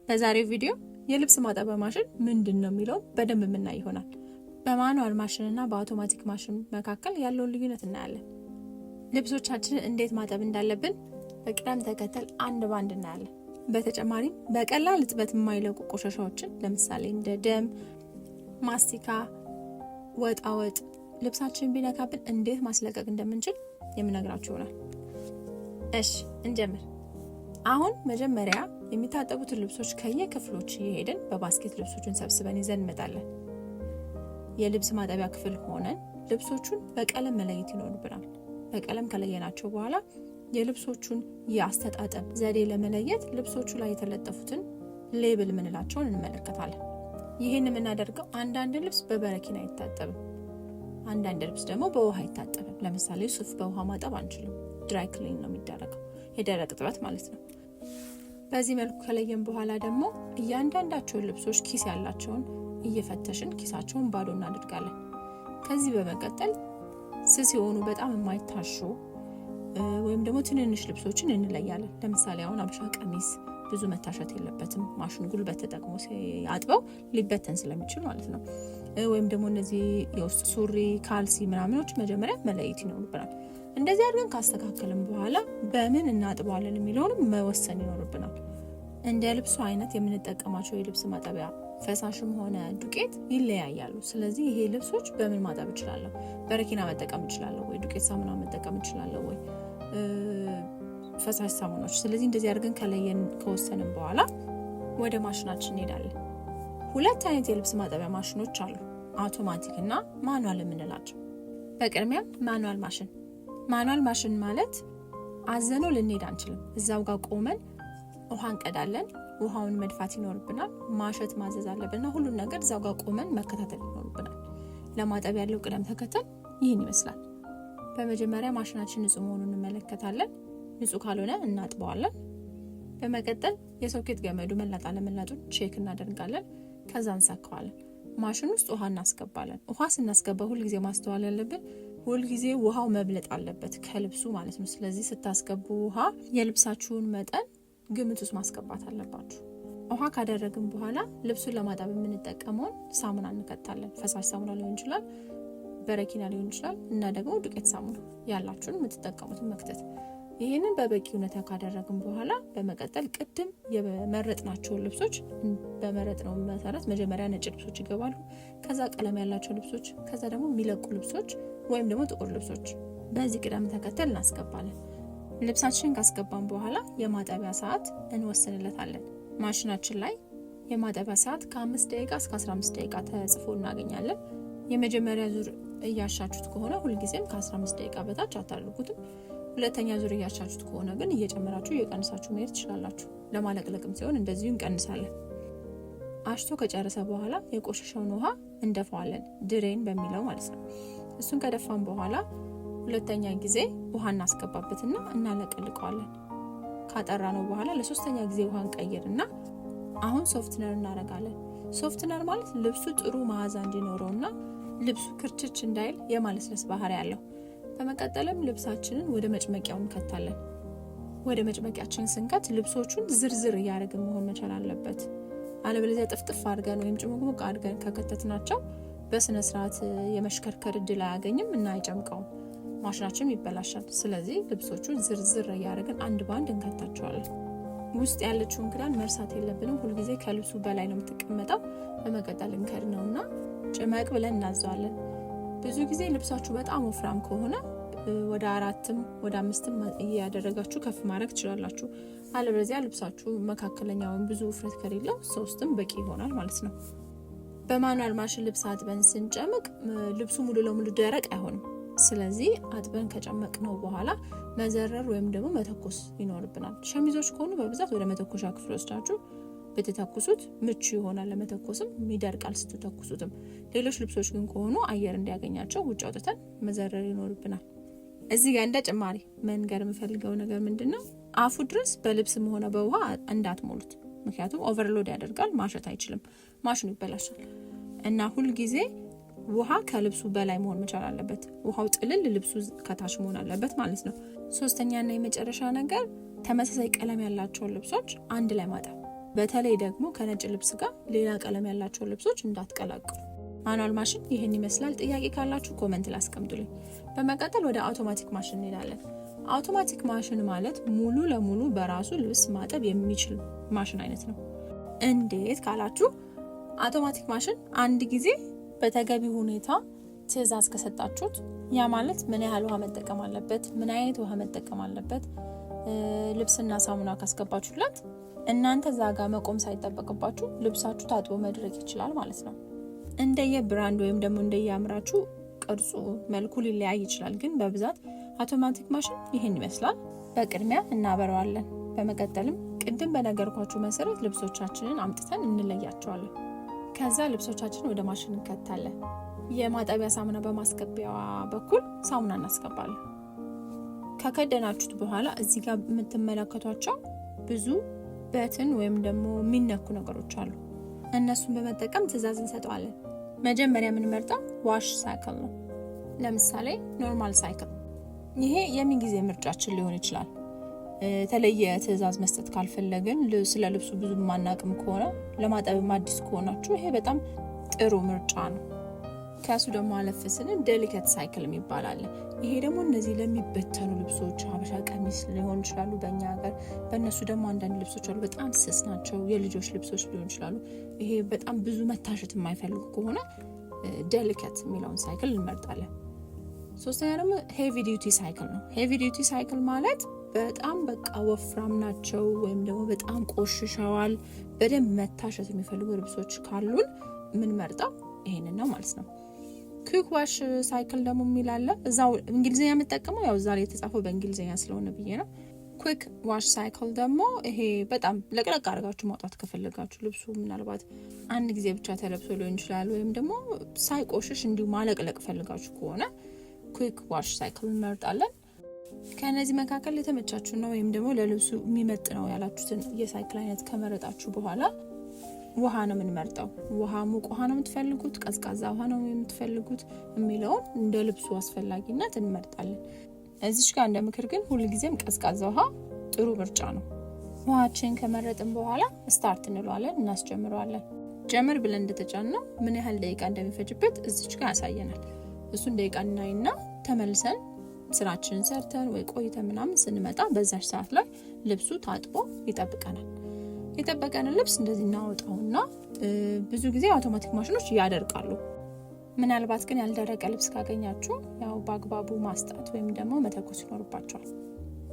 በዛሬው ቪዲዮ የልብስ ማጠቢያ ማሽን ምንድን ነው የሚለው በደንብ የምናይ ይሆናል። በ manual ማሽን እና በአውቶማቲክ ማሽን መካከል ያለውን ልዩነት እናያለን። ልብሶቻችንን እንዴት ማጠብ እንዳለብን በቅደም ተከተል አንድ ባንድ እናያለን። በተጨማሪም በቀላል እጥበት የማይለቁ ቆሻሻዎችን ለምሳሌ እንደ ደም፣ ማስቲካ፣ ወጣወጥ ልብሳችንን ቢነካብን እንዴት ማስለቀቅ እንደምንችል የምነግራችሁ ይሆናል። እሺ እንጀምር። አሁን መጀመሪያ የሚታጠቡትን ልብሶች ከየክፍሎች እየሄድን በ basket ልብሶቹን ሰብስበን ይዘን እንመጣለን። የልብስ ማጠቢያ ክፍል ሆነን ልብሶቹን በቀለም መለየት ይኖርብናል። በቀለም ከለየናቸው በኋላ የልብሶቹን የአስተጣጠብ ዘዴ ለመለየት ልብሶቹ ላይ የተለጠፉትን label የምንላቸውን እንመለከታለን። ይህን የምናደርገው አንዳንድ ልብስ በበረኪና አይታጠብም፣ አንዳንድ ልብስ ደግሞ በውሃ አይታጠብም። ለምሳሌ ሱፍ በውሃ ማጠብ አንችልም። Dry clean ነው የሚደረገው፣ የደረቅ እጥበት ማለት ነው። በዚህ መልኩ ከለየን በኋላ ደግሞ እያንዳንዳቸውን ልብሶች ኪስ ያላቸውን እየፈተሽን ኪሳቸውን ባዶ እናደርጋለን። ከዚህ በመቀጠል ስስ የሆኑ በጣም የማይታሹ ወይም ደግሞ ትንንሽ ልብሶችን እንለያለን። ለምሳሌ አሁን አበሻ ቀሚስ ብዙ መታሸት የለበትም። ማሽን ጉልበት ተጠቅሞ ሲያጥበው ሊበተን ስለሚችል ማለት ነው። ወይም ደግሞ እነዚህ የውስጥ ሱሪ፣ ካልሲ ምናምኖች መጀመሪያ መለየት ይኖርብናል። እንደዚህ አድርገን ካስተካከልን በኋላ በምን እናጥበዋለን የሚለውንም መወሰን ይኖርብናል። እንደ ልብሱ አይነት የምንጠቀማቸው የልብስ ማጠቢያ ፈሳሽም ሆነ ዱቄት ይለያያሉ። ስለዚህ ይሄ ልብሶች በምን ማጠብ እችላለሁ? በረኪና መጠቀም እችላለሁ ወይ? ዱቄት ሳሙና መጠቀም እችላለሁ ወይ? ፈሳሽ ሳሙናዎች። ስለዚህ እንደዚህ አድርገን ከለየን ከወሰንን በኋላ ወደ ማሽናችን እንሄዳለን። ሁለት አይነት የልብስ ማጠቢያ ማሽኖች አሉ፣ አውቶማቲክ እና manual የምንላቸው። በቅድሚያ manual ማሽን። Manual ማሽን ማለት አዘነው ልንሄድ አንችልም። እዛው ጋር ቆመን ውሃ እንቀዳለን። ውሃውን መድፋት ይኖርብናል። ማሸት ማዘዝ አለብንና ሁሉን ነገር እዛው ጋር ቆመን መከታተል ይኖርብናል። ለማጠብ ያለው ቅደም ተከተል ይህን ይመስላል። በመጀመሪያ ማሽናችን ንጹህ መሆኑን እንመለከታለን። ንጹህ ካልሆነ እናጥበዋለን። በመቀጠል የሶኬት ገመዱ መላጥ አለመላጡን check እናደርጋለን። ከዛ እንሰካዋለን። ማሽን ውስጥ ውሃ እናስገባለን። ውሃ ስናስገባ ሁልጊዜ ማስተዋል ያለብን ሁልጊዜ ውሃው መብለጥ አለበት ከልብሱ ማለት ነው። ስለዚህ ስታስገቡ ውሃ የልብሳችሁን መጠን ግምት ውስጥ ማስገባት አለባችሁ። ውሃ ካደረግን በኋላ ልብሱን ለማጠብ የምንጠቀመውን ሳሙና እንከታለን። ፈሳሽ ሳሙና ሊሆን ይችላል፣ በረኪና ሊሆን ይችላል እና ደግሞ ዱቄት ሳሙና ያላችሁን የምትጠቀሙትን መክተት። ይህንን በበቂ ሁኔታ ካደረግን በኋላ በመቀጠል ቅድም የመረጥናቸውን ልብሶች በመረጥነው መሰረት መጀመሪያ ነጭ ልብሶች ይገባሉ፣ ከዛ ቀለም ያላቸው ልብሶች፣ ከዛ ደግሞ የሚለቁ ልብሶች ወይም ደግሞ ጥቁር ልብሶች በዚህ ቅደም ተከተል እናስገባለን። ልብሳችንን ካስገባን በኋላ የማጠቢያ ሰዓት እንወስንለታለን። ማሽናችን ላይ የማጠቢያ ሰዓት ከ5 ደቂቃ እስከ 15 ደቂቃ ተጽፎ እናገኛለን። የመጀመሪያ ዙር እያሻችሁት ከሆነ ሁልጊዜም ከ15 ደቂቃ በታች አታድርጉትም። ሁለተኛ ዙር እያሻችሁት ከሆነ ግን እየጨመራችሁ እየቀንሳችሁ መሄድ ትችላላችሁ። ለማለቅለቅም ሲሆን እንደዚሁ እንቀንሳለን። አሽቶ ከጨረሰ በኋላ የቆሸሸውን ውሃ እንደፋዋለን፣ drain በሚለው ማለት ነው። እሱን ከደፋን በኋላ ሁለተኛ ጊዜ ውሃ እናስገባበትና እናለቀልቀዋለን። ካጠራነው በኋላ ለሶስተኛ ጊዜ ውሃ እንቀይርና አሁን softener እናደርጋለን። Softener ማለት ልብሱ ጥሩ መዓዛ እንዲኖረውና ልብሱ ክርችች እንዳይል የማለስለስ ባህሪ ያለው። በመቀጠልም ልብሳችንን ወደ መጭመቂያው እንከታለን። ወደ መጭመቂያችን ስንከት ልብሶቹን ዝርዝር እያደረግን መሆን መቻል አለበት። አለበለዚያ ጥፍጥፍ አድርገን ወይም ጭሙቅሙቅ አድርገን ከከተትናቸው በስነ ስርዓት የመሽከርከር እድል አያገኝም እና አይጨምቀውም፣ ማሽናችንም ይበላሻል። ስለዚህ ልብሶቹን ዝርዝር እያደረግን አንድ በአንድ እንከታቸዋለን። ውስጥ ያለችውን ክዳን መርሳት የለብንም። ሁልጊዜ ከልብሱ በላይ ነው የምትቀመጠው። በመቀጠል እንከድነውና ጭመቅ ብለን እናዘዋለን። ብዙ ጊዜ ልብሳችሁ በጣም ወፍራም ከሆነ ወደ 4ም ወደ 5ም እያደረጋችሁ ከፍ ማድረግ ትችላላችሁ። አለበለዚያ ልብሳችሁ መካከለኛ ወይም ብዙ ውፍረት ከሌለው 3ም በቂ ይሆናል ማለት ነው። በ manual ማሽን ልብስ አጥበን ስንጨምቅ ልብሱ ሙሉ ለሙሉ ደረቅ አይሆንም። ስለዚህ አጥበን ከጨመቅነው በኋላ መዘረር ወይም ደግሞ መተኮስ ይኖርብናል። ሸሚዞች ከሆኑ በብዛት ወደ መተኮሻ ክፍል ወስዳችሁ ብትተኩሱት ምቹ ይሆናል፣ ለመተኮስም ይደርቃል ስትተኩሱትም። ሌሎች ልብሶች ግን ከሆኑ አየር እንዲያገኛቸው ውጭ አውጥተን መዘረር ይኖርብናል። እዚህ ጋር እንደ ጭማሪ መንገር የምፈልገው ነገር ምንድን ነው፣ አፉ ድረስ በልብስም ሆነ በውሃ እንዳትሞሉት። ምክንያቱም overload ያደርጋል፣ ማሸት አይችልም፣ ማሽኑ ይበላሻል። እና ሁልጊዜ ውሃ ከልብሱ በላይ መሆን መቻል አለበት። ውሃው ጥልል፣ ልብሱ ከታች መሆን አለበት ማለት ነው። ሶስተኛና የመጨረሻ ነገር ተመሳሳይ ቀለም ያላቸውን ልብሶች አንድ ላይ ማጠብ። በተለይ ደግሞ ከነጭ ልብስ ጋር ሌላ ቀለም ያላቸው ልብሶች እንዳትቀላቅሉ። Manual ማሽን ይህን ይመስላል። ጥያቄ ካላችሁ comment ላይ አስቀምጡልኝ። በመቀጠል ወደ አውቶማቲክ ማሽን እንሄዳለን። አውቶማቲክ ማሽን ማለት ሙሉ ለሙሉ በራሱ ልብስ ማጠብ የሚችል ማሽን አይነት ነው። እንዴት ካላችሁ፣ አውቶማቲክ ማሽን አንድ ጊዜ በተገቢ ሁኔታ ትዕዛዝ ከሰጣችሁት፣ ያ ማለት ምን ያህል ውሃ መጠቀም አለበት፣ ምን አይነት ውሃ መጠቀም አለበት፣ ልብስና ሳሙና ካስገባችሁለት እናንተ እዛ ጋር መቆም ሳይጠበቅባችሁ ልብሳችሁ ታጥቦ መድረቅ ይችላል ማለት ነው። እንደየ brand ወይም ደግሞ እንደየ አምራቹ ቅርጹ፣ መልኩ ሊለያይ ይችላል። ግን በብዛት አውቶማቲክ ማሽን ይህን ይመስላል። በቅድሚያ እናበረዋለን። በመቀጠልም ቅድም በነገርኳችሁ መሰረት ልብሶቻችንን አምጥተን እንለያቸዋለን። ከዛ ልብሶቻችንን ወደ ማሽን እንከታለን። የማጠቢያ ሳሙና በማስገቢያዋ በኩል ሳሙና እናስገባለን። ከከደናችሁት በኋላ እዚህ ጋር የምትመለከቷቸው ብዙ button ወይም ደግሞ የሚነኩ ነገሮች አሉ። እነሱን በመጠቀም ትዕዛዝ እንሰጠዋለን። መጀመሪያ የምንመርጠው wash cycle ነው። ለምሳሌ normal cycle፣ ይሄ የምን ጊዜ ምርጫችን ሊሆን ይችላል። የተለየ ትዕዛዝ መስጠት ካልፈለግን፣ ስለ ልብሱ ብዙ ማናቅም ከሆነ፣ ለማጠብም አዲስ ከሆናችሁ ይሄ በጣም ጥሩ ምርጫ ነው። ከሱ ደግሞ አለፍ ስንል delicate cycle የሚባል አለ። ይሄ ደግሞ እነዚህ ለሚበተኑ ልብሶች፣ ሀበሻ ቀሚስ ሊሆን ይችላሉ በእኛ ሀገር። በእነሱ ደግሞ አንዳንድ ልብሶች አሉ፣ በጣም ስስ ናቸው። የልጆች ልብሶች ሊሆን ይችላሉ። ይሄ በጣም ብዙ መታሸት የማይፈልጉ ከሆነ delicate የሚለውን cycle እንመርጣለን። ሶስተኛ ደግሞ heavy duty cycle ነው። Heavy duty cycle ማለት በጣም በቃ ወፍራም ናቸው ወይም ደግሞ በጣም ቆሽሸዋል፣ በደንብ መታሸት የሚፈልጉ ልብሶች ካሉን የምንመርጠው ይሄንን ነው ማለት ነው። Quick wash cycle ደግሞ የሚል አለ። እዛው እንግሊዝኛ የምጠቀመው ያው እዛ ላይ የተጻፈው በእንግሊዝኛ ስለሆነ ብዬ ነው። Quick wash cycle ደግሞ ይሄ በጣም ለቅለቅ አድርጋችሁ ማውጣት ከፈለጋችሁ፣ ልብሱ ምናልባት አንድ ጊዜ ብቻ ተለብሶ ሊሆን ይችላል፣ ወይም ደግሞ ሳይቆሽሽ እንዲሁ ማለቅለቅ ፈልጋችሁ ከሆነ quick wash cycle እንመርጣለን። ከእነዚህ መካከል የተመቻችሁ ነው ወይም ደግሞ ለልብሱ የሚመጥነው ያላችሁትን የ cycle አይነት ከመረጣችሁ በኋላ ውሃ ነው የምንመርጠው። ውሃ ሙቅ ውሃ ነው የምትፈልጉት፣ ቀዝቃዛ ውሃ ነው የምትፈልጉት የሚለውን እንደ ልብሱ አስፈላጊነት እንመርጣለን። እዚች ጋር እንደ ምክር ግን ሁልጊዜም ቀዝቃዛ ውሃ ጥሩ ምርጫ ነው። ውሃችን ከመረጥን በኋላ start እንለዋለን፣ እናስጀምረዋለን። ጀምር ብለን እንደተጫንነው ምን ያህል ደቂቃ እንደሚፈጅበት እዚች ጋር ያሳየናል። እሱን ደቂቃ እናይና ተመልሰን ስራችንን ሰርተን ወይ ቆይተን ምናምን ስንመጣ በዛች ሰዓት ላይ ልብሱ ታጥቦ ይጠብቀናል። የጠበቀንን ልብስ እንደዚህ እናወጣውና ብዙ ጊዜ አውቶማቲክ ማሽኖች ያደርቃሉ። ምናልባት ግን ያልደረቀ ልብስ ካገኛችሁ ያው በአግባቡ ማስጣት ወይም ደግሞ መተኮስ ይኖርባችኋል።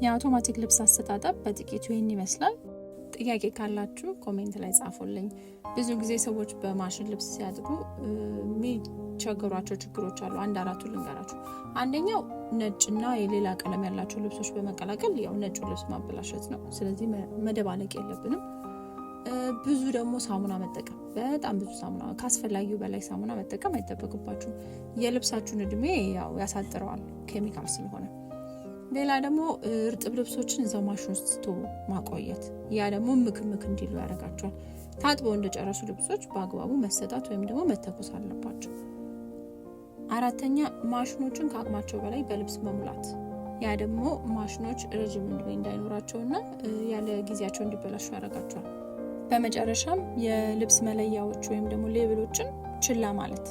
የአውቶማቲክ ልብስ አስተጣጠብ በጥቂቱ ይህን ይመስላል። ጥያቄ ካላችሁ comment ላይ ጻፉልኝ። ብዙ ጊዜ ሰዎች በማሽን ልብስ ሲያጥቡ የሚቸገሯቸው ችግሮች አሉ። አንድ አራቱ ልንገራችሁ። አንደኛው ነጭና የሌላ ቀለም ያላቸው ልብሶች በመቀላቀል ያው ነጩ ልብስ ማበላሸት ነው። ስለዚህ መደባለቅ የለብንም። ብዙ ደግሞ ሳሙና መጠቀም፣ በጣም ብዙ ሳሙና፣ ካስፈላጊው በላይ ሳሙና መጠቀም አይጠበቅባችሁም። የልብሳችሁን እድሜ ያው ያሳጥረዋል ኬሚካል ስለሆነ። ሌላ ደግሞ እርጥብ ልብሶችን እዛው ማሽን ውስጥ ትቶ ማቆየት፣ ያ ደግሞ ምክ ምክ እንዲሉ ያደርጋቸዋል። ታጥበው እንደጨረሱ ልብሶች በአግባቡ መሰጣት ወይም ደግሞ መተኮስ አለባቸው። አራተኛ፣ ማሽኖችን ከአቅማቸው በላይ በልብስ መሙላት፣ ያ ደግሞ ማሽኖች ረጅም እድሜ እንዳይኖራቸውና ያለ ጊዜያቸው እንዲበላሹ ያደርጋቸዋል። በመጨረሻም የልብስ መለያዎች ወይም ደግሞ label ኦችን ችላ ማለት፣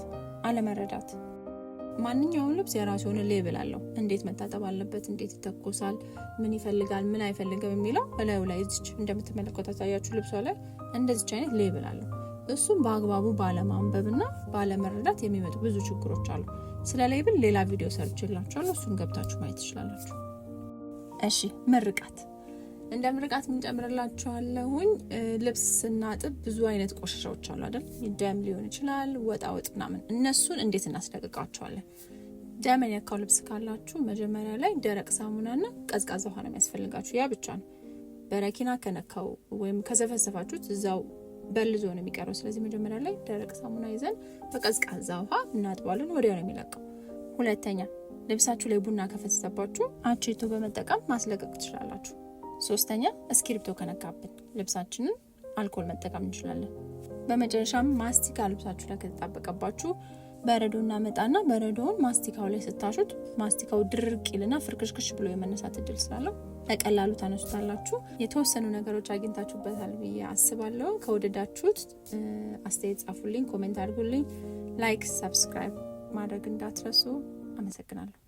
አለመረዳት። ማንኛውም ልብስ የራሱ የሆነ label አለው። እንዴት መታጠብ አለበት፣ እንዴት ይተኮሳል፣ ምን ይፈልጋል፣ ምን አይፈልግም የሚለው በላዩ ላይ እዚች እንደምትመለከቷት ታያችሁ ልብሷ ላይ እንደዚች አይነት label አለው። እሱም በአግባቡ ባለማንበብና ባለመረዳት የሚመጡ ብዙ ችግሮች አሉ። ስለ label ሌላ ቪዲዮ ሰርቼላችኋለሁ። እሱን ገብታችሁ ማየት ትችላላችሁ። እሺ፣ ምርቃት፣ እንደ ምርቃት ምን ጨምርላችኋለሁኝ? ልብስ ስናጥብ ብዙ አይነት ቆሻሻዎች አሉ አይደል? ደም ሊሆን ይችላል፣ ወጣ ወጥ ምናምን። እነሱን እንዴት እናስለቅቃቸዋለን? ደም የነካው ልብስ ካላችሁ መጀመሪያ ላይ ደረቅ ሳሙናና ቀዝቃዛ ውሃ ነው የሚያስፈልጋችሁ። ያ ብቻ ነው። በረኪና ከነካው ወይም ከዘፈዘፋችሁት እዛው በልዞ ነው የሚቀረው። ስለዚህ መጀመሪያ ላይ ደረቅ ሳሙና ይዘን በቀዝቃዛ ውሃ እናጥባለን። ወዲያው ነው የሚለቀው። ሁለተኛ፣ ልብሳችሁ ላይ ቡና ከፈሰሰባችሁ አቼቶ በመጠቀም ማስለቀቅ ትችላላችሁ። ሶስተኛ፣ እስክሪብቶ ከነካብን ልብሳችንን አልኮል መጠቀም እንችላለን። በመጨረሻም ማስቲካ ልብሳችሁ ላይ ከተጣበቀባችሁ በረዶ እናመጣና በረዶውን ማስቲካው ላይ ስታሹት ማስቲካው ድርቅ ይልና ፍርክሽክሽ ብሎ የመነሳት እድል ስላለው በቀላሉ ታነሱታላችሁ። የተወሰኑ ነገሮች አግኝታችሁበታል ብዬ አስባለሁ። ከወደዳችሁት አስተያየት ጻፉልኝ፣ comment አድርጉልኝ፣ like፣ subscribe ማድረግ እንዳትረሱ። አመሰግናለሁ።